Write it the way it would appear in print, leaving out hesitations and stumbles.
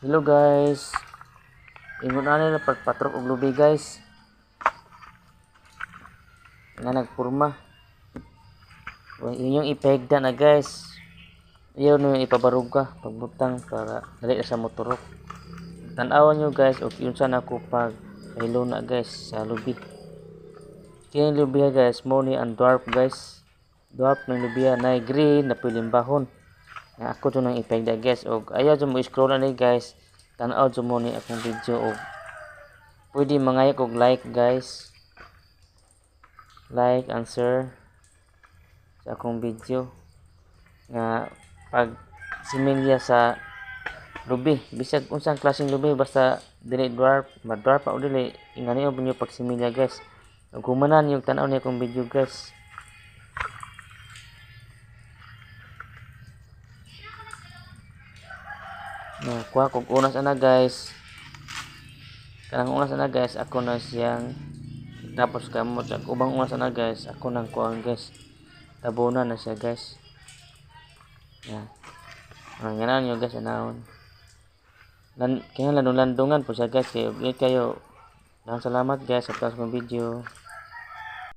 Hello guys. Ingon ani na pagpatrok og lubi, guys. Nga nagpurma. Inyong ipahigda na, guys. Iyon yung ipabaruga pagbutang para dali na sa motorok. Tan-awan nyo, guys, og unsa na ko pag na guys sa lubi. Kini lubi guys, mo ni ang dwarf, guys. Dwarf ng lubi na green na pilimbahon. Na ako to nang ipahigda, guys, og ayaw jud mo scroll na ni, guys. Tan-aw jud mo ni akong video og pwede mangayo og like, guys. Like and share sa akong video nga pag similya sa lubi, bisag unsang klaseng lubi, basta dili dwarf, ma-dwarf o dili, ingani mo pag similya, guys. Ug humanan yung tan-aw ni akong video, guys. No, kuha kog unas ana, guys. Kanang unas ana, guys, ako na siyang tapos kamot sa ubang unas ana, guys, ako nang kuha, guys. Tabunan na siya, guys. Ya. Ang ganan nyo, guys, anahon. Lan kaya landong-landungan po siya, guys, kayo kayo. Salamat, guys, sa taas kong video.